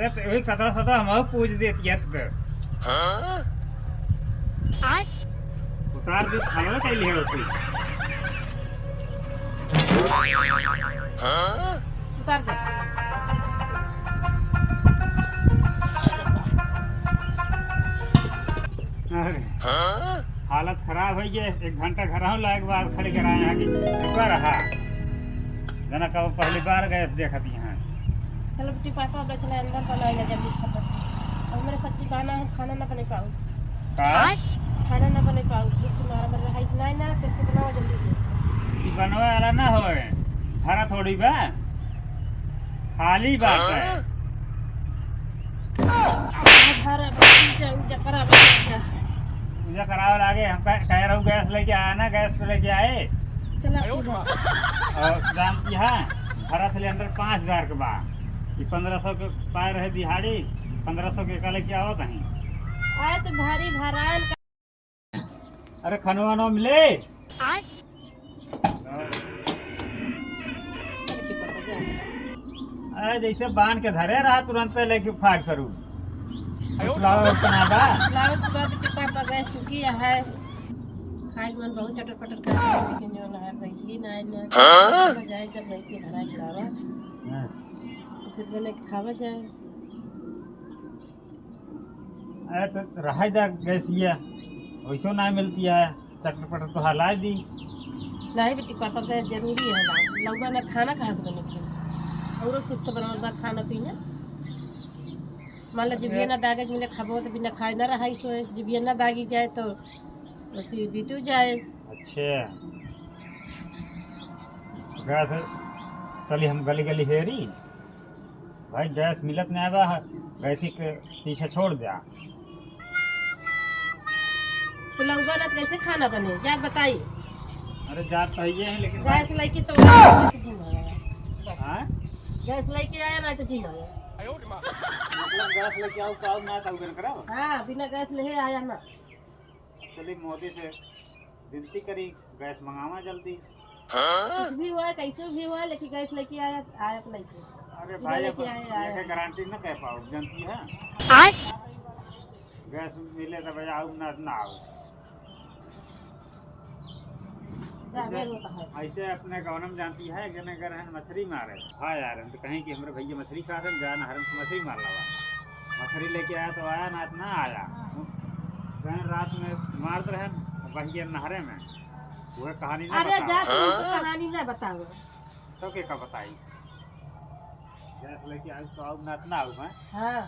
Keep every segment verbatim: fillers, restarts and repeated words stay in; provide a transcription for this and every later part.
तो वही सदा सदा हम पूछ देती है तो। हाँ? उतार दे, खाना कैली है उसकी। हाँ? उतार दे। अरे। हाँ? हालत खराब है ये, एक घंटा घर आऊँ लायक बाद खड़ी कराए यहाँ की। रुका रहा। जना कब पहली बार गैस देखत यहाँ। चलो बिट्टी पापा, अब चला अंदर बनाए ना जल्दी से फटाफट से। अब मेरे सब्जी खाना है, खाना ना बने पाऊ। का? खाना ना बने पाऊ, भूख से मारा मर रहा है। नहीं ना, चल के बनाओ जल्दी से। ई बनवे वाला ना होए, भरा थोड़ी बा, खाली बात है। हाँ? भरा बा, पूजा उजा करा बा। पूजा करावे लागे, हम कह, कह रहू गैस लेके आया ना, गैस तो लेके आए। चला तू। और दाम की है, भरा सिलेंडर पाँच हजार के बा। ये पन्द्रह सौ के पाए रहे दिहाड़ी, पन्द्रह सौ के का लेके आवत हई। आए तो भारी भरान का। अरे खनवा वनवा मिले? आए? अरे जैसे बांध के धरे रहा, तुरंत लेके फाट करू। कुछ लावे उतना बा? लावे के बाद टिपा पा गए, चुकी है। खाए के मन बहुत चटर पटर कर, लेकिन जो ना है, गैस ही ना है, ना। हाँ? जाए जब गैस ही भरा के लावा। हाँ। तो फिर बने के खावा जाए। अरे तो रहा जा गैसिया, वैसो ना मिलती है, चटर पटर तो हला दी। नहीं बेटी, पापा गैस जरूरी है ना, लौका ना खाना कहाँ से बने फिर? और कुछ तो बनावल बा खाना पीना। मान लो जिभिया ना दागे मिले, खाबो तो बिना खाए ना रहा, सो जिभिया ना दागी जाए तो वैसे बीतू जाए। अच्छा, गैस चली हम गली गली हेरी। भाई, गैस मिलत नहीं बा, गैसी के पीछे छोड़ द्या। तो लौका ना तो कैसे खाना बने, जात बताई। अरे, जात तो ये है, लेकिन गैस लेके तो आया, नहीं तो जिम हो गया। हाँ? गैस लेके आया, नहीं तो जिम हो गया। मतलब, गैस लेके आओ तो आओ, ना तो आओ, करब। हाँ, बिना गैस ले आया ना। चलिए, मोदी से विनती करी, गैस मंगावा जल्दी। हाँ? कुछ भी हुआ, कैसे भी हुआ, लेकिन गैस लेके आया, आया तो नहीं थे। अरे बिना भाई, लेके अब आए, आया। लेके गारंटी न कह पाओ, जानती है? आय? गैस मिले तो भाई, आओ ना, ना आओ। जा, ऐसे, बेर होता है। ऐसे अपने गाँव में जानती है, एक जने गए रहन मछली मारे। हाँ यार, हम तो कहीं कि हमरे भैया मछली खा रहे, जा नहर में से मछली मार लावा। मछली लेके आया तो आया, ना तो ना आया। कहीं रात में मारत रहन, वही नहरे में। वह कहानी ना अरे बतावा। जा, तू तो कहानी ना बतावा। तो के का बताई? गैस लेके आऊ तो आऊ, ना तो ना आऊ, हैं? हाँ।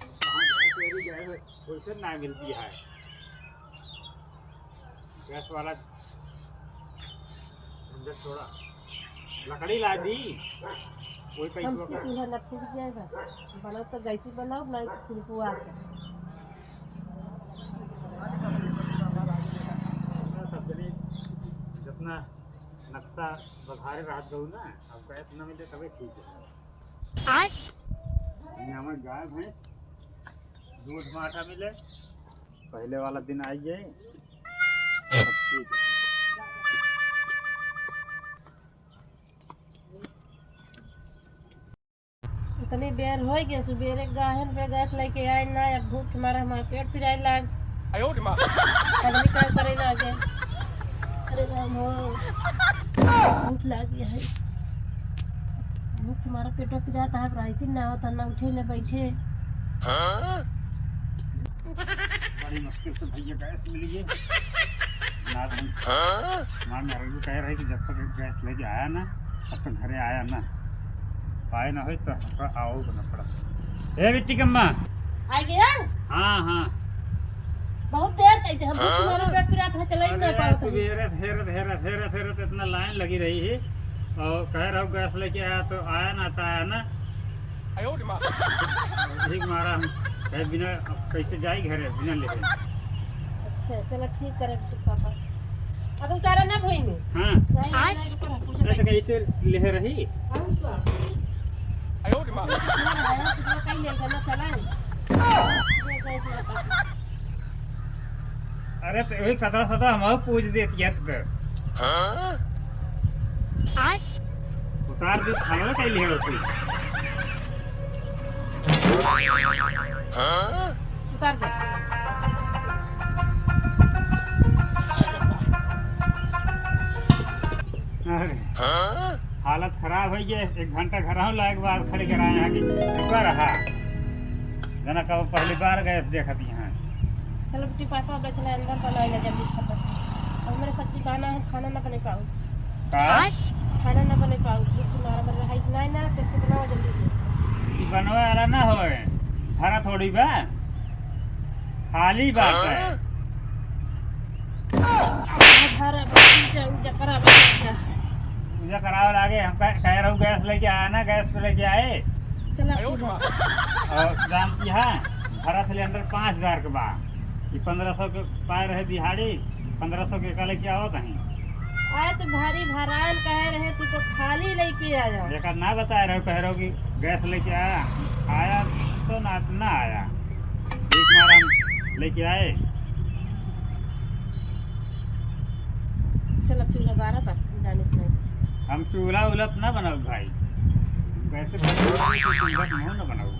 कहाँ गैस लेके जाए, वैसे ना मिलती है। गैस वाला झंझट छोड़ा। लकड़ी ला दी, कोई पैसा हम का। चूल्हा न फूक जाए बस। बनाओ तो गैसी बनाओ, नहीं तो फिर उपवास है। सब जने जितना नक्शा बघारे रहत गऊ ना, अब गैस न मिले तबे ठीक है। आय? ये हमारे गाय भैंस दूध माठा मिले, पहले वाला दिन आई जाए। इतनी बेर होइ गया, सुबेरे गाहन पे गैस लेके आए ना, अब भूख के मारा हमारा पेट पिराए लाग। आयो रे माँ। आदमी का करे लागे? अरे राम हो, भूख लाग गया है। भूख के मारा पेटो पिरात है, राइसिन ना होता, ना उठे, ना बैठे। हाँ? बड़ी मुश्किल से भैया गैस मिल गई। ना तो हम, हाँ? हमार मेहरारू कह रही कि जब तक गैस लेके आया ना, तब तक घरे आया ना। पाए ना होई तो हमरा आओ ना पड़ा। ए बिट्टी कम्मा। आ गया? हाँ, हाँ। बहुत देर कही थे, हम भूख मारे पेट पिरात है, चले ही ना अरे पावत हई। सुबेरे धेर, धेर, धेर, धेर तो इतना लाइन लगी रही है। और कह रहा हूँ गैस लेके आया तो आया ना, तो आया ना। आयो रे माँ। ठीक मारा हम, कहे बिना, अब कैसे जाई घरे बिना लेहे। अच्छा, चलो ठीक करे तो पापा। अब उतारा ना भई में। हाँ। नहीं, नहीं, नहीं, रुको ना, पूजा अरे तो कैसे लेहे रही? हम तो। आयो रे माँ। चलो, चलो, आया, कितना कहीं ले जाना, चला है। ये गैस वाला पापा। अरे तो वही सदा सदा हम पूछ देती है तो। हाँ? उतार दे, खाना कैली है उसकी। उतार दे। अरे, हालत खराब होइ गै। एक घंटा घरहूँ लायक बाद खड़ी कराए हैं कि रुका रहा। जना कब पहली बार गैस देखत यहाँ। चलो बिट्टू पापा, अब चला अंदर बनाए ना जल्दी से फटाफट से। अब मेरे सब्जी बना, हम खाना ना बने पाऊ। का? खाना ना बने पाऊ, भूख से मारा मर रहा है। नहीं ना, चल के बनाओ जल्दी से। ई बनवे वाला ना होए, भरा थोड़ी बा, खाली बात है। हाँ? घर अब पूजा उजा करावे क्या? पूजा करावे लागे, हम कह, कह रहू गैस लेके आया ना, गैस तो लेके आए। चला पूजा। और जानती है, भरा सिलेंडर पाँच हजार के बा, ये पन्द्रह सौ के पाए रहे दिहाड़ी, पन्द्रह सौ के का लेके आवत हई। आए तो भारी भरान कहे रहे, तू तो खाली लेके आया। एकर ना बताए रहे, कह रहे कि गैस लेके आया, आया तो ना, ना आया। एक बार हम लेके आए। चल, अब चूल्हा बारा बस, जाने के नहीं। हम चूल्हा उल्हा ना बनाऊ भाई, गैस पे चूल्हा ना बनाऊ।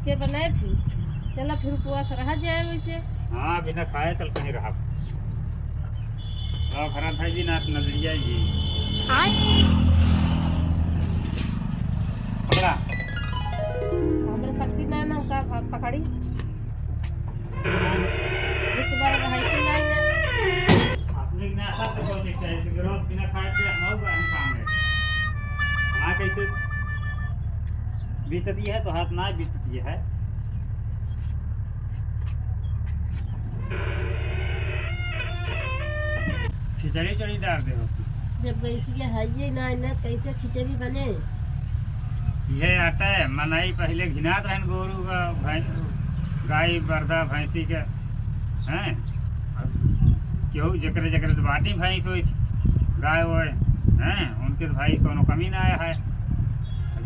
के बनाए फिर? चला फिर उपवास रहा जाए वैसे। हाँ, बिना खाए चल कहीं रहा। रहा भरा भाई जी, ना नजरिया जी। आय। पकड़ा। हमरे शक्ति ना, ना का प-, पकड़ी। ये तुम्हारा भाई से नहीं है। अपने के ना सब तो बहुत अच्छा है, इसके रोज बिना खाए पिए हम लोग हम काम है। हाँ, कैसे बीतती है तो हाथ ना बीतती है। खिचड़ी उचड़ी डार दे हो। जब गैसिया है ये ना, ना कैसे खिचड़ी बने? ये आटा है, मनई पहले घिनात रहन गोरू का, भैं-, गाय, बरदा, भैंसी के, हैं? अब केहू जकरे, जकरे तो बाटी भैंस होइस, गाय होय, हैं? उनके तो भाई कौनो कमी ना आया है।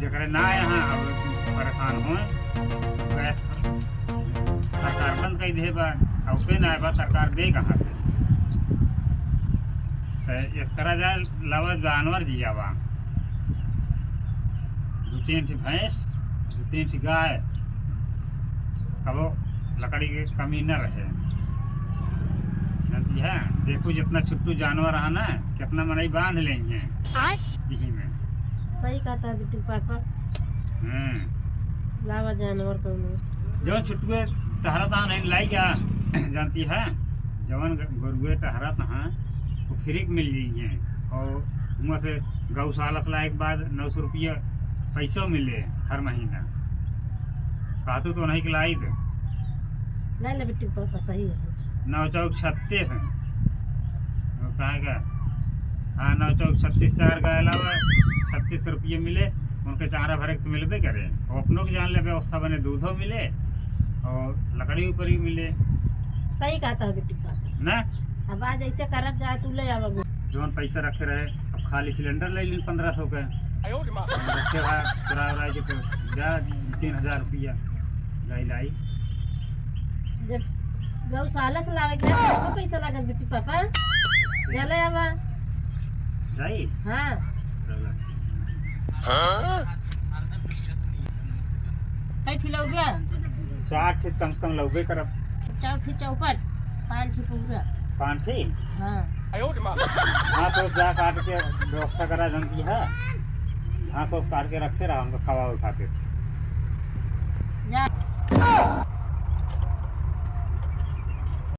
जकरे ना आया है, अब परेशान होए, गैस सरकार बंद कर दे बा, अब पे ना बा, सरकार दे कहाँ से? तो इस तरह जा लवा जानवर जिया बा, दो तीन ठी भैंस, दो तीन ठी गाय, कबो लकड़ी के कमी न रहे। जानती है, देखो जितना छुट्टू जानवर रहा ना, कितना मनई बांध लेंगे आय। यही में। सही कहता है बिट्टू पापा। हम्म। लावा जानवर कौनो। जौन छुट्टुए टहरत हाँ, नहीं लाई क्या? जानती है, जवन ग-, गोरुए टहरत हाँ, वो फ्री के मिल जाइए। और हुआं से गौशाला से लाए के बाद नौ सौ रुपया पैसो मिले हर महीना। कहतू तो नहीं के लाई दे। ले ले बिट्टू पापा, सही है। नौ चौक छत्तीस है। वो कहाँ का? हाँ, नौ चौक छत्तीस चार का अलावा छत्तीस रुपये मिले, उनके चारा भरे के तो मिलबे करे। और अपनों के जान ले व्यवस्था बने, दूधो मिले और लकड़ी ऊपर ही मिले। सही कहता है बिट्टू पापा। ना? अब आज ऐसे करत जा, तू ले आवा। जौन पैसा रखे रहे, अब खाली सिलेंडर ले ली पन्द्रह सौ के। आयो रे माँ। रखे रहा, चुरा उरा के तो जा तीन हजार रुपया जाई लाई। जब गौशाला से लावे के रहे, तो पैसा लागत बिट्टू पापा। चले आवा। जाई? हाँ। चला। हाँ? कै ठी लउबे? चार ठी कम से कम लउबे करब। चार ठी चौपट, पाँच ठी पूरा। पाँच ठी? हाँ। घास ओस जा काट के व्यवस्था करा, जनती है। घास ओस काट के रखे रहा हमको खवावे खातिर।